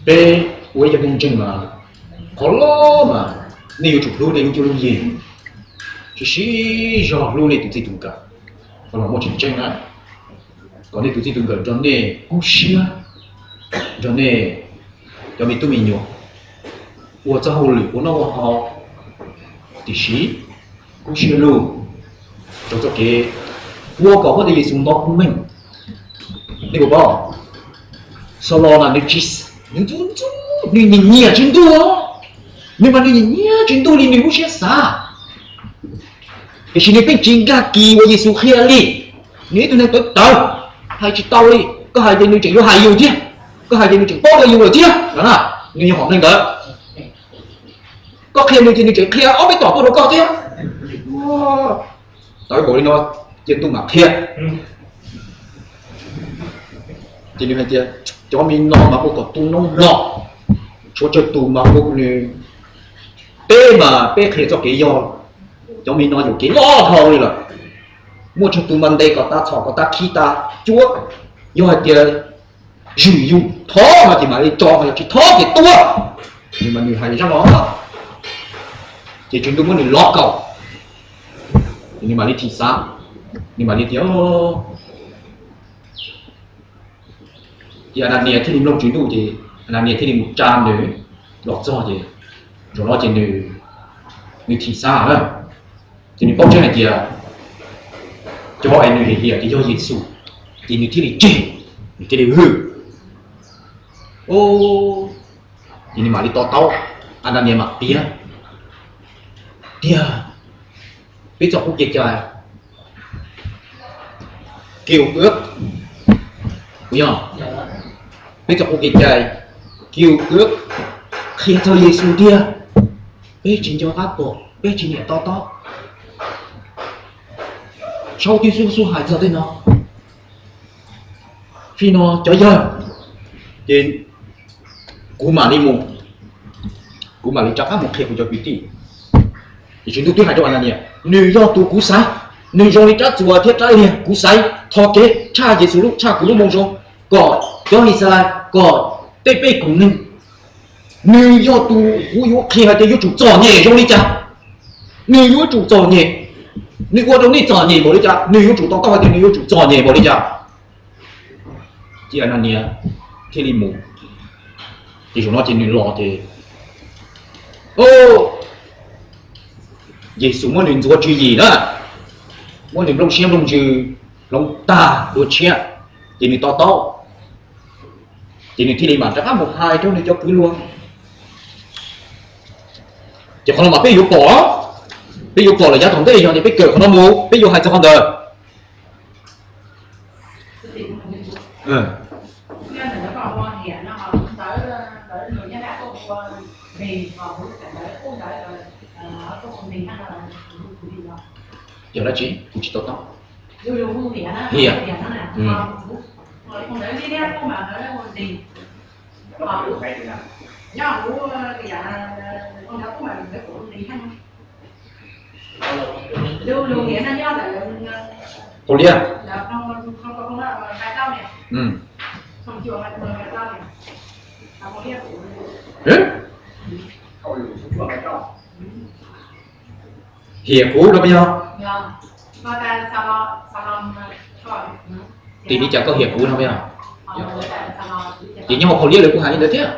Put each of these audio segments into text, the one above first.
Peb ua ib cov neeg ntseeg mas qhov loj mas nej yuav tsum hlub nej lub cuab lub yig, tsis siv zog hlub nej tus txij tus nkawm. Qhov no muaj tseeb tseeb na, kom nej tus txij tus nkawm nrog nej kub siab, nrog nej cov me tub me nyuam ua txoj hauj lwm ua noj ua haus, tiam sis kub siab lug rau txoj kev ua kom Huab Tais Yexus nto koob meej. Nej puas paub, Saulo mas nws tsis, nws ntxub ntxub, nws nyiam nyiam Tswv Ntuj, nws mas nws nyiam nyiam Tswv Ntuj li nws lub siab xav. Tiam sis nws pheej tsis nkag kis uas Yexus qhia li. Nws ib tug neeg tawv tawv, hais tsis tau li. Koj hais ces nws tseem yuav hais yus thiab, koj hais ces nws tseem paub dua yus lawm thiab no na. Nws yog hom neeg ntawd. Koj qhia nws ces nws tseem qhia ob peb tom tuaj rau koj thiab. Tawv npaum li no, cia ntuj mam qhia. Ces nws hais tias, cov me no mas ua kom tu noob no, tshuav tsawg tus mas ua nws, peb mas peb qhia txoj kev yog, cov me no yuam kev loj dhau li lawm. Muaj tsawg tus mas ntes kom tas txhom kom tas khi tas cuab, yog hais tias zwm yus thov no ces mam li tso, yog tsis thov ces tuag. Nws mas nws hais zaj no, ces Tswv Ntuj muab nws lov kaum, ces nws mam li thim xav, nws mam li tias, ces Ananias thiaj li mloog Tswv Ntuj, ces Ananias thiaj li mus tsa nws los txog, ces zaum no ces nws thim xav, ces nws paub tseeb hais tias cov es nws hiam hiam ces yog Yexus, ces nws thiaj li tseg, nws thiaj li hwm. Ces nws mam li to taub, Ananias mam piav tiag, peb txoj qub kev cai, kiu ub, yog peb txoj qub kev cai, kiu ub, qhia txog Yexus tiag, peb tsis nco qab pom, peb tsis niam to taub. Saub twb xub xub hais txog tej no. Txij no cov yawg, ces kuv mam li mus, kuv mam li rov qab mus qhia kuv cov kwv tij. Ces Tswv Ntuj twb hais rau Ananias, nws yog tus kuv xaiv, nws zoo li rab txuas thiab rab liag kuv xaiv, thov kev tshaj Yexus lub, tshaj kuv lub moo zoo, kom cov His Xas Lais, kom tej pej koom neeg. Nws yog tus kuv yuav qhia hais tias yuav tsum txom nyem zoo li cas, nws yuav tsum txom nyem, nws ua rau nej txom nyem npaum li cas, nws yuav tsum to taub hais tias nws yuav tsum txom nyem npaum li cas. Ces Ananias thiaj li mus, ces zaum no ces nws los ces, Yexus muab nws ntxuav tswv yim na, muab nws nplooj siab nplooj ntsws hloov tag dua tshiab, ces nws to taub, ces nws thiaj li mam rov qab mus hais rau nws cov kwv luag. Ces qhov no mas peb yuav pom, peb yuav pom lawm yav tom ntej, yog tias peb kawm qhov no mus peb yuav hais txog qhov ntawd. Yog dab tsi kuv tsis to taub. Hiam. Qau liab. Hiam kuv no puas yog? Tim li cas koj hiam kuv no puas yog? Ces nyob hauv qau liab lawv kuj hais li ntawd thiab.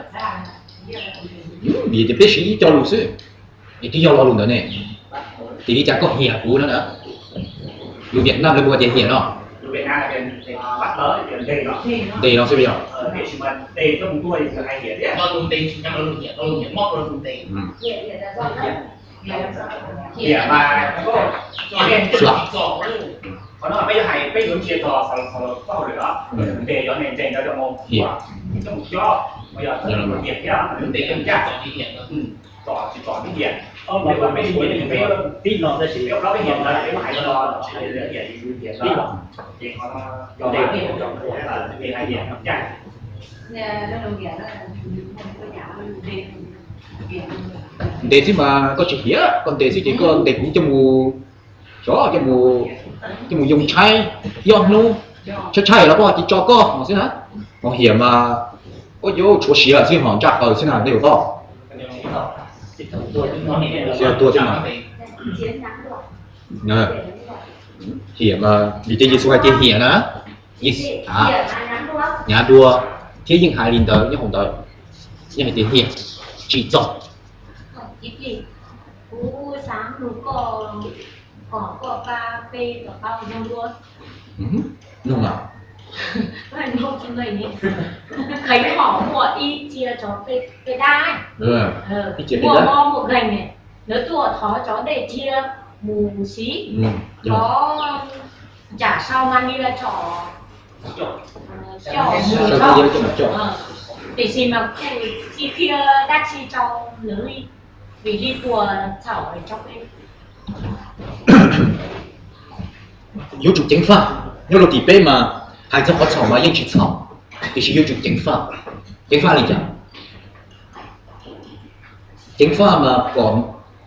Vim tias peb siv ib co lus xwb, es twb yog lo lus ntawd ne. Tim li cas koj hiam kuv no na? Lus Vietnam lawv hu tias hiam no. Ntes no xwb puas yog? Hiam. Ntes xwb mas koj tsis hiam, koj ntes xwb ces koj ntes kuv coj mus, coj mus yoo tshaib, ib ob hnub tshaib tshaib los koj ces tso koj no xwb na. Ho hiam mas Ua yuav tshuav siav xwb ho ntsaj qaws xwb na nej yuav toj. Tuag thiab mas. Hiam mas vim tias Yexus hais tias hiam na, hnyav dua, thiab yeej hais li ntawd nyob hauv ntawd, yeej hais tias hiam tsis txog. Kuv xav nug koj, kom koj pab peb kom tau zoo dua. Nug mas. Qhov muaj ib txhia cov peb dab, muaj mob muaj nkeeg, lawv tuaj thov cov dej thiab mus siv, thov ntsam sau mas li tsom, coj mus, tiam sis mas kuj tsis qhia dab tsi rau lawv li, vim li puas txhaum rau peb. Yuav tsum ceev faj, nyob rau tim peb mas hais txog qhov txhaum mas yeej tsis txhaum, tiam sis yuav tsum ceev faj. Ceev faj li cas? Ceev faj mas kom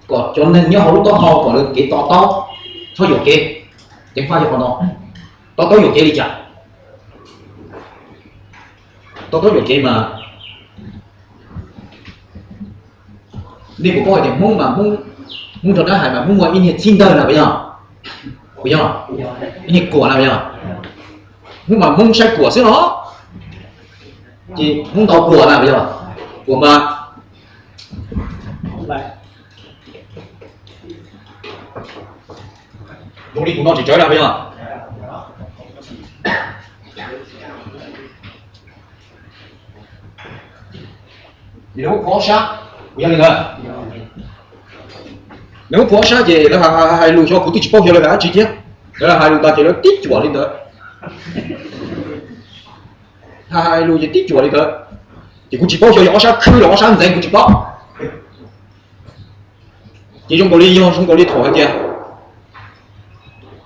cov neeg nyob hauv lub taub hau kom lawv kev to taub, txhob yuam kev. Ceev faj yog qhov no. To taub yuam kev li cas? To taub yuam kev mas nej puas paub hais tias Hmoob mas, Hmoob rau dab hais mas Hmoob muaj ib niag txhib ntawg na puas yog? Puas yog? Ib niag kuam na puas yog? Hmoob mas Hmoob saib kuam xwb los, ces Hmoob ntau kuam na puas yog? Kuam mas zoo li kuv no tsis tsawv na puas yog? Lawv muab phuam ob sab, puas yog li ntawd? Lawv muab phuam ob sab ces lawv hais lus xyov kuv twb tsis paub xyov lawv hais dab tsi thiab. Lawv hais lus tas ces lawv tib cuam li ntawd. Hais lus ces tib cuam li ntawd. Ces kuv tsis paub xyov yog ob sab khwb los ob sab ntxeev kuv tsis paub. Ces zoo nkaus li yog zoo nkaus li thaum hais tias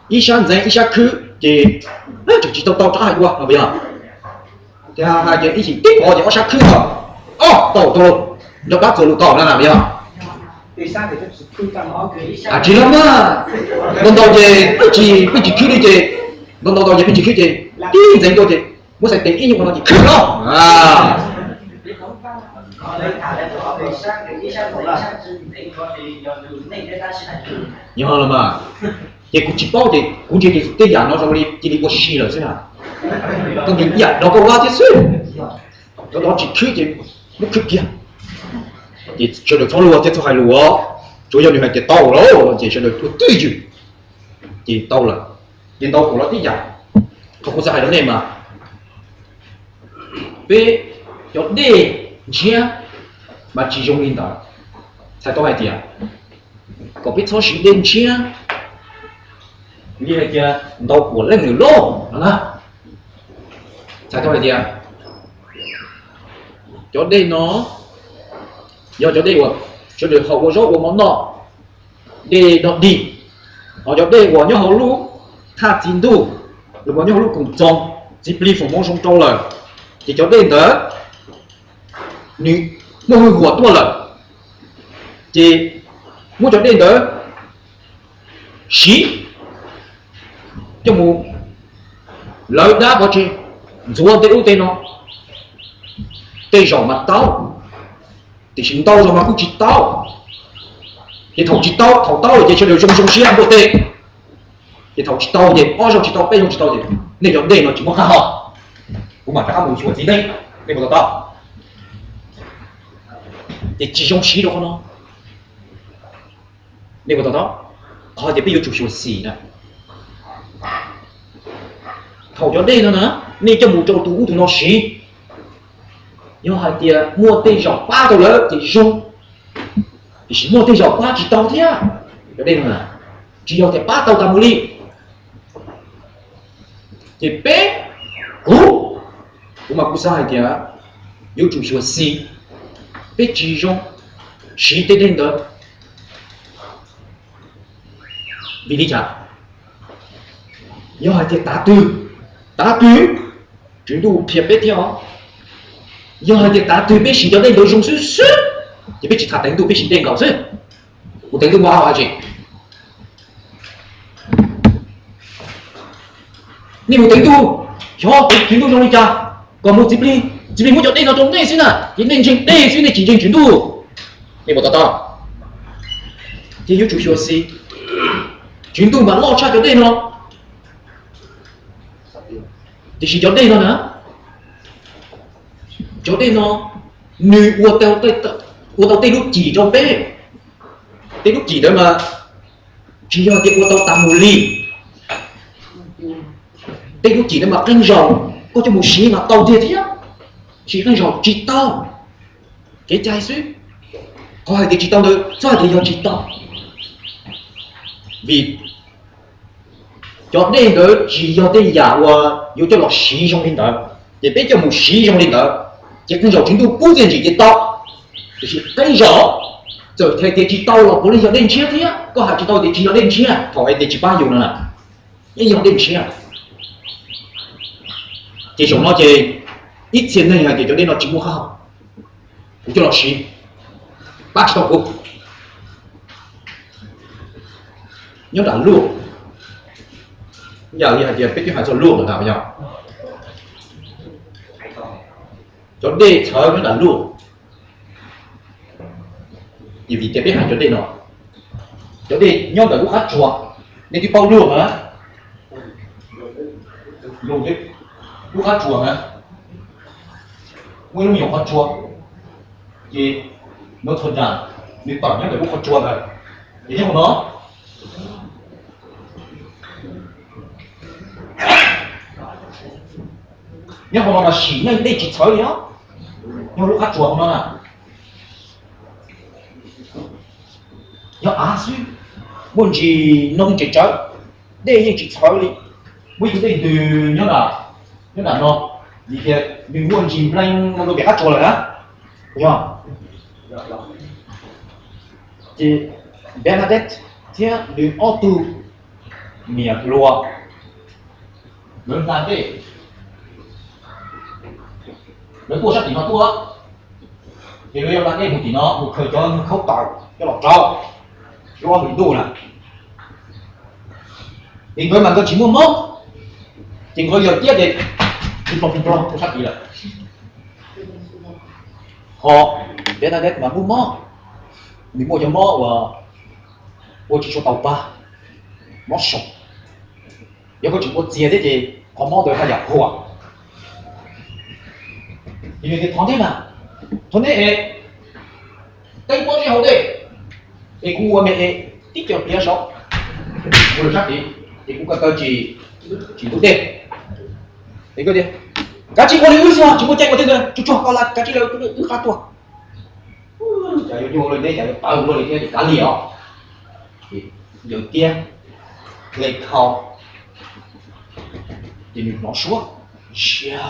ib sab ntxeev ib sab khwb ces tseem tsis tau tau rov hais dua no puas yog? Ces hais tias ib chim tib pov ces ob sab khwb tau, o tau tau, nrog pab txuas lus tau na na puas yog? Tsis los mas, ntau ntau ces peb tsis, peb tsis khwb li ces, ntau ntau tau ces peb tsis khwb ces tib ntxeev tuaj ces muab xais tes ib nyuag qhov no ces khwb no. Yog los mas, ces kuv tsis paub ces kuv ntsia ces tej yam no zoo li cia li ua si lawm xwb na. Koj ntsia ib yam rau koj ua thiab xwb. Cov no tsis khwb ces muab khwb kiag. Ces sawv daws txhob luag thiab txhob hais lus os, tsuav yog nws hais tias tau lawm ces sawv daws ua twj ywm, ces tau lawm. Ces ntau kuam los tib yam. Qhov kuv xav hais rau nej mas, peb cov dej ntshiab mas tsis zoo li ntawd. Txhais tau hais tias kom peb txhob siv dej ntshiab li hais tias ntau kuam leej lwm loj no na. Txhais tau hais tias cov dej no yog cov dej uas sawv daws haus ua zaub ua mov noj, dej dog dig, ho cov dej uas nyob hauv lub thaj txi ntuj, los uas nyob hauv lub koom txoos, txiv plig foom hmoov zoo rau lawm, ces cov dej ntawd nws muaj hwj huam tuaj lawm, ces muab cov dej ntawd siv coj mus lawv dab pov tseg, ntxuav tej ub tej no, tej zaum mas tau, tiam sis ntau zaus mas kuj tsis tau. Ces thaum tsis tau, thaum tau ces sawv daws zoo zoo siab npuaj teg. Ces thaum tsis tau ces ob zaug tsis tau, peb zaug tsis tau ces nej cov dej no tsis muaj qab hau, kuv mam rov qab mus xyuas txiv neeb, nej puas to taub? Ces tsis zoo siv rau qhov no. Nej puas to taub? Qhov tias peb yuav tsum xyuam xim na. Thaum cov dej no na, nej coj mus rau tus ub tus no siv, yog hais tias muaj tej zaum pab tau lawm ces zoo, tiam sis muaj tej zaum pab tsis tau thiab. Cov dej no na, tsis yog tias pab tau tas mus li. Ces peb, kuv, kuv mas kuv xav hais tias yuav tsum xyuam xim, peb tsis zoo siv tej dej ntawd. Vim li cas? Yog hais tias tav twg, tav twg, Tswv Ntuj qhia peb thiab os. Yog hais tias tav twg peb siv cov dej ntawd zoo xwb xwb, ces peb tsis tham teev ntuj, peb siv dej nkaus xwb. Kuv teev ntuj ua hauj dab tsi? Nej mus teev ntuj, xyov teev ntuj zoo li cas, kom mus txiv plig Txiv Npis muab cov dej no rau nej xwb na, ces nej ntseeg dej xwb, nej tsis ntseeg Tswv Ntuj. Nej puas to taub? Ces yuav tsum xyuam xim, Tswv Ntuj mas loj tshaj cov dej no. Tiam sis cov dej no na, cov dej no nws ua tau, ua tau tej lub cim rau peb. Tej lub cim ntawd mas tsis yog tias ua tau tas mus li. Tej lub cim ntawd mas qee zaus koj coj mus siv mas tau tiag thiab, tiam sis qee zaus tsis tau. Kev cai xwb. Qhov hais tias tsis tau ntawd txhob hais tias yog tsis tau, vim cov dej ntawd tsis yog tej yam uas yuav coj los siv zoo li ntawd, ces peb coj mus siv zoo li ntawd, ces qee zaus Tswv Ntuj pub txiaj ntsig ces tau. Tiam sis qee zaus txawm hais tias tsis tau los puav leej yog dej ntshiab thiab. Koj hais tsis tau tias tsis yog dej ntshiab, thaum hais tias tsis pab yus no na, yeej yog dej ntshiab. Ces zaum no ces ib txhia neeg hais tias cov dej no tsis muaj qab hau, kuv coj los siv, pab tsis tau kuv. Nyob nram luaj, yam li hais tias peb twb hais txog luaj lawm na, yog cov dej txhawv nyob nram luaj. Ces vim tias peb hais cov dej no, cov dej nyob ntawm lub qab tsuas, nej twb paub luaj na, lub qab tsuas na, muaj ib lub me nyuam qhov tsua, ces Notre Dame nws tawm nyob ntawm lub qhov tsua ntawd, ces nyob hauv no, nyob hauv no mas sim neej dej tsis txhawv li os, nyob lub qab tsuas hauv no na. Yog av xwb, muaj ntsis noog tseem tsawv, dej yeej tsis txhawv li. Muaj ib tug dej ntws nyob nram no, vim tias nws muaj ntsis nplees mus rau pem qab tsuas lawm na. Yog, ces Bernadette thiab nws ob tug niam hluas, lawv hla dej, lawv tuaj sab tim no tuaj, ces lawv yuav hla dej mus tim no mus khaws cov khaub taws coj los rau lub ob hlis ntuj na. Ces nkawd mas nkawd tsis muaj mob, ces nkawd yog ciab ces ploog ploog ploog rau sab tid lawm. Ho Bernadette mas muaj mob, nws muaj cov mob uas ua tsis tshua tau pab, mob saum. Yog koj tseem ua txias thiab ces qhov mob ntawd haj yam huam. Ces nws tias thov neb na, thov neb es teb pob zeb hauv dej es kuv ua me es tib co pliav saud mus rau sab tid, ces kuv ko taw tsis, tsis ntub dej. Es koj tias kav tsij ua li wb xwb, tsis muaj caij ua tej ntawd, tsuag tsuag koj la kav tsij la wb qab tuaj. Cas yuav nyuaj li thiab, cas yuav tawv luaj li thiab, ces kav liam os. Ces yawm tiab hle khau, ces nws hnov suab ntsia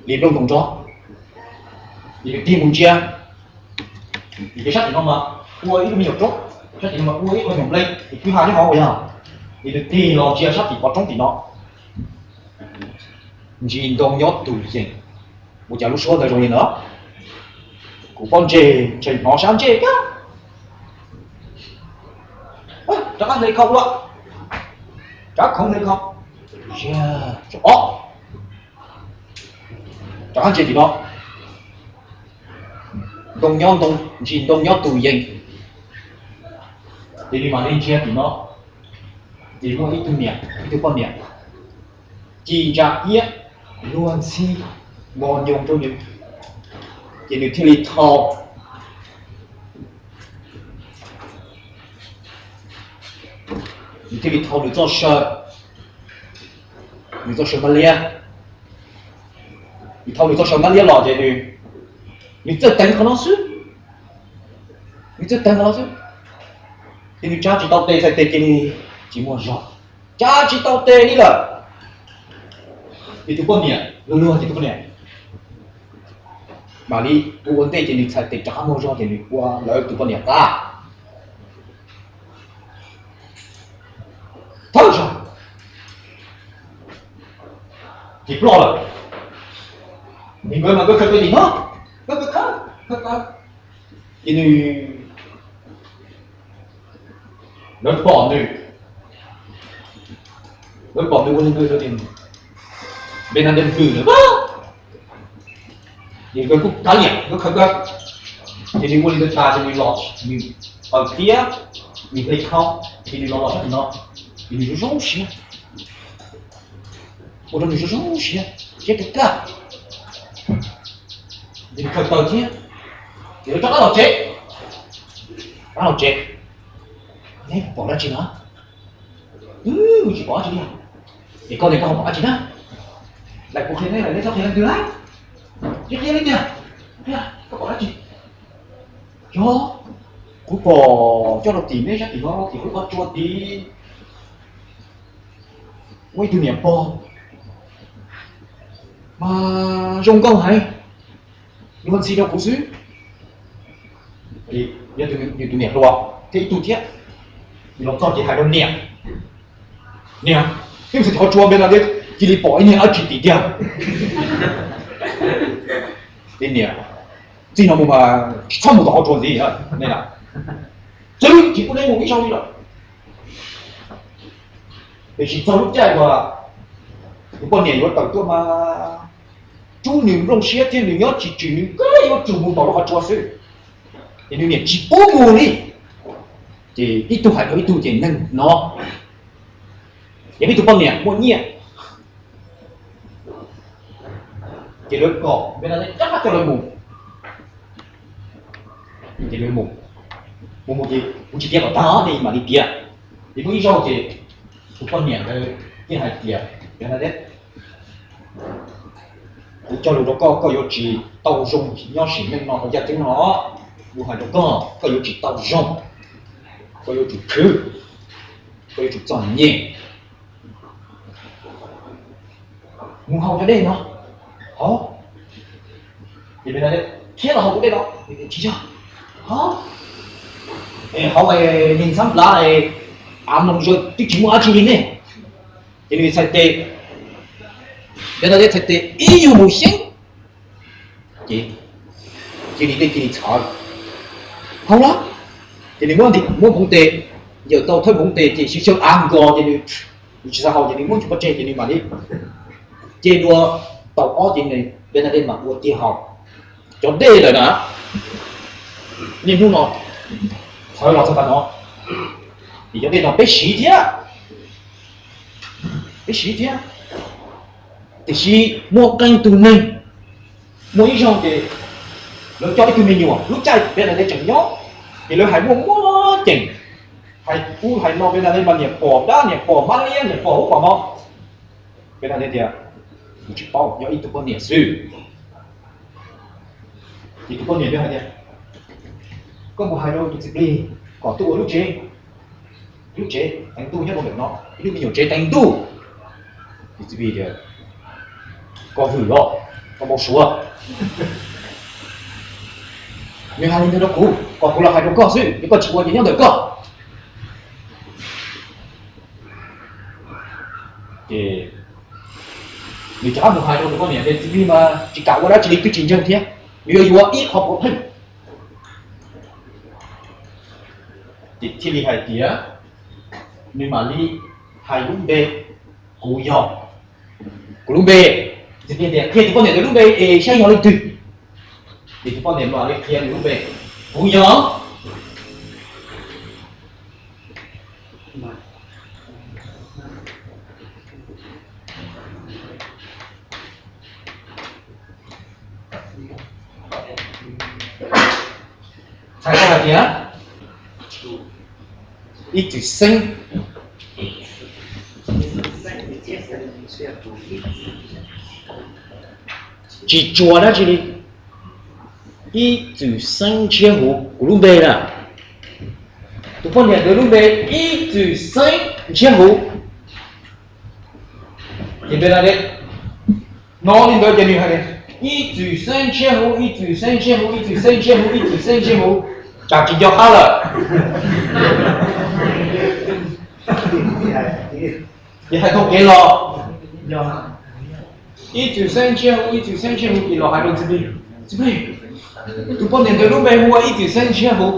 li nplooj ntoos nrov, ces nws tig mus ntsia. Ces sab tim no mas ua ib lub me nyuam roob, sab tim no mas ua ib qho nyuam nplees, ces kwj ha nyob hauv uas yog, ces nws tig los ntsia sab tim qhov roob tim no, ntsis ntoo nyob tus yees. Ua cas lub suab ntawd zoo li no? Kuv pob ntseg ntshe hnov sab ntsej kab. Rov qab hle khau ua, rov khoov hle khau. Ob, rov qab ntsia tim no, ntoo nyob ntoo, ntsis ntoo nyob tus yees. Ces nws mam li ntsia tim no, ces muaj ib tug niam, ib tug poj niam ci ntsa iab luag ntxhi mos nyoos rau nws, ces nws thiaj li thau, nws thiaj li thau nws txoj saw, nws txoj saw mab liab. Nws thau nws txoj saw mab liab los ces nws, nws txawj teev qhov no xwb, nws txawj teev qhov no xwb, ces nws tsa tsis tau tes, txhais tes cia li tsis muaj zog, tsa tsis tau tes li lawm. Ces tus poj niam luag luag ces tus poj niam mam li ua ua ntej ces nws txhais tes rov qab muaj zog ces nws ua lawv tus poj niam qab. Thawb zog, ces ploj lawm. Ces nkawd mas nkawd khaws tes tim no, nkawd khaws, khaws, khaws, ces nws, lawv pom nws, lawv pom nws ua li ntawd ces Bernadette hwm lawm, Ces nkawd kuj kav liam, nkawd khaws nkawd, ces nws ua li ntawd tas ces nws los, nws qaws tiab, nws hle khau, ces nws los los sab tim no, ces nws zoo zoo siab, ua rau nws zoo zoo siab, siab kawg kawg. Ces nws khaws taws thiab, ces lawv rov qab los tsev, rov qab los tsev. Neb pom dab tsi no? Wb tsis pom dab tsi li. Es koj ne, koj ho pom dab tsi na? Lawv kuv qhia neb, lawv neb txhob qhia leej twg na. Neb qhia leej twg? Qhia, koj pom dab tsi? Yog, kuv pom coj los tim neb sab tim no, tim lub qhov tsua tid, muaj ib tug niam pog mas zoo nkauj heev, nws ntxhi rau kuv xwb. Yog tus niam hluas thiab ib tug thiab, nws los txog ces hais rau niam, niam, twb mus tim qhov tsua npe no thiab cia li pom ib niag dab tsi tim tiag. Ces niam, txij no mus mas tsis txhob mus tom qhov tsua ntxiv nej na. Txwv tsis pub neb mus ib zaug li lawm. Tiam sis txog lub caij uas tus poj niam yuav tawm tuaj mas rub nws nplooj siab thiab nws nyob tsis tswm, nws kawg yuav tsum mus tom lub qhov tsua xwb. Ces nws niam tsis pub mus li. Ces ib tug hais rau ib tug ces neeg no, ces ib tug poj niam muaj nyiaj, ces lawv kom npe no coj coj lawv mus. Ces lawv mus, mus mus ces kuv tsis tias kom tag nej mam li tias. Ces muaj ib zaug ces tus poj niam ntawd thiaj hais tias, kuv cog lus rau koj, koj yuav tsis tau zoo nyob sim neej no hauv yaj ceeb no. Kuv hais rau koj, koj yuav tsis tau zoo, koj yuav tsum khwv, koj yuav tsum txom nyem mus haus cov dej no. Hov, ces thiab los haus tus dej no. Tsis yog, hov, hauv neeg ntxhab plav av mloog zoj twb tsis muaj dab tsi li ne. Ces nws txhais tes, nws txhais tes ib nyuag mus xyeeb, ces cia li dej cia li txhawv. Haus los, ces nws muab nti, muab nphoov tes, yawm tau thawj nphoov tes ces xyov xyaw av nkos ces nws tsis xav haus ces nws muab ntsis pov tseg ces nws mam li ce dua tau ob ces nws npe na dej mam ua tiag haus. Cov dej lawm na, niaj hnub no txhawv los txog tas no, ces cov dej no peb siv thiab, peb siv thiab. Tiam sis muaj qee tus neeg, muaj ib zaug ces lawv coj ib tug me nyuam, lub caij npe na dej tseem nyob, ces lawv hais muaj muaj ceem, hais ub hais no npe na dej mas niam pom dab niam pom mab liab niam pom ub pom no. Npe na dej tias, kuv tsis paub, nyob ib tug poj niam xwb. Ces tus poj niam thiaj hais tias, koj mus hais rau tus txiv plig kom tuaj ua lub tsev, lub tsev teev ntuj nyob rau ntawm no, ib lub me nyuam tsev teev ntuj. Tus txiv plig tias, koj hwm los, koj npau suav. Nws hais li ntawd rau kuv kom kuv los hais rau koj xwb, yog koj tsis ua ces nyob ntawm koj. Ces nws rov qab mus hais rau tus poj niam tias, txiv plig mas tsis kam ua dab tsi li, twb tsis ntseeg thiab, nws yuav yuav ib qho puav pheej. Ces thiaj li hais tias, nws mam li hais lub npe, kuv yog, kuv lub npe. Txiv plig tias, qhia tus poj niam ntawd lub npe es saib yog leej twg. Ces tus poj niam mam li qhia nws lub npe, kuv yog. Txhais tau hais tias ib txwm xeeb tsis tshua dab tsi li. Ib txwm xeeb ntshiab huv kuv lub npe na. Tus poj niam ntawd lub npe ib txwm xeeb ntshiab huv. Ces npe na, no li ntawd ces nws hais tias, ib txwm xeeb ntshiab huv, ib txwm xeeb ntshiab huv, ib txwm xeeb ntshiab huv, ib txwm xeeb ntshiab huv, cas tsis nco qab lawm. Ces hais tau kev los, ib txwm xeeb ntshiab huv, ib txwm xeeb ntshiab huv, ces los hais rau txiv plig, txiv plig, tus poj niam ntawd lub npe hu ua ib txwm xeeb ntshiab huv.